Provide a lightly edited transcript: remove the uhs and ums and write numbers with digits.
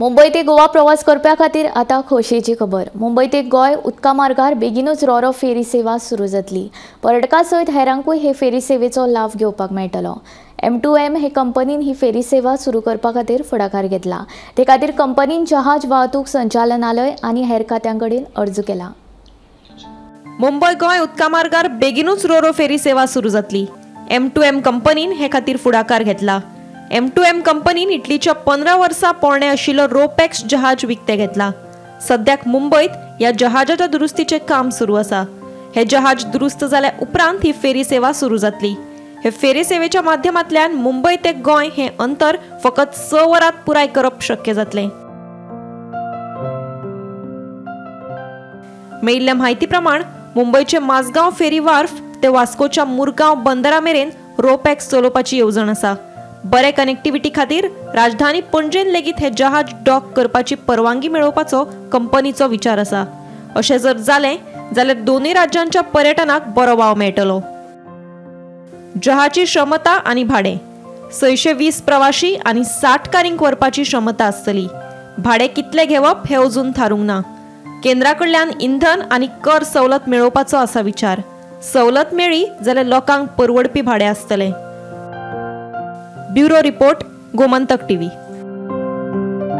मुंबय ते गोवा प्रवास करप्या खातीर आतां खोशयेची खबर। मुंबय ते गोंय उदका मार्गार बेगीनूच रोरो फेरी सेवा सुरू जातली। पर्यटकां सयत हेरांकूय हे फेरी सेवेचो लाव घेवपाक मेळटलो। M2M हे कंपनीन ही फेरी सेवा सुरू करपा खातीर फुडाकार घेतला। ते खातीर कंपनीन जहाज वाहतूक संचालनालय आनी हेर खात्यां कडेन अर्ज केला। मुंबय गोंय उदका मार्गार बेगीनूच रोरो फेरी सेवा सुरू जातली। M2M कंपनीन हे खातीर फुडाकार घेतला। M2M कंपनीन इटलीच्या 15 वर्सां पोरणे आशिल्लो रोपॅक्स जहाज विकते घेतला। सद्याक मुंबयत ह्या जहाजाच्या दुरुस्तीचें काम सुरू आसा। हे जहाज दुरुस्त जाल्या उपरांत ही फेरी सेवा सुरू जातली। हे फेरी सेवेच्या माध्यमांतल्यान मुंबय ते गोंय हें अंतर फकत 6 वरांत पुराय करप शक्य जातलें। मेळिल्ल्या म्हायती प्रमाण मुंबयचे माझगांव फेरी वार्फ ते वास्कोच्या मुरगांव बंदरा मेरेन रोपॅक्स चलोवपाची येवजण आसा। बरे कनेक्टिव्हिटी खातीर राजधानी पणजेन लेगीत हे जहाज डॉक करपाची परवानगी मेळोवपाचो कंपनीचो विचार आसा। अशें जर जालें जाल्यार दोनूय राज्यांच्या पर्यटनाक बरो वाव मेळटलो। जहाची क्षमता आनी भाडें 620 प्रवाशी आनी 60 कारींक व्हरपाची क्षमता आसतली। भाडें कितलें घेवप हें अजून थारूंक ना। केंद्रा कडल्यान इंधन आनी कर सवलत मेळोवपाचो आसा विचार। सवलत मेळ्ळी जाल्यार लोकांक परवडपी भाडें आसतलें। Bureau report, Gomantak TV.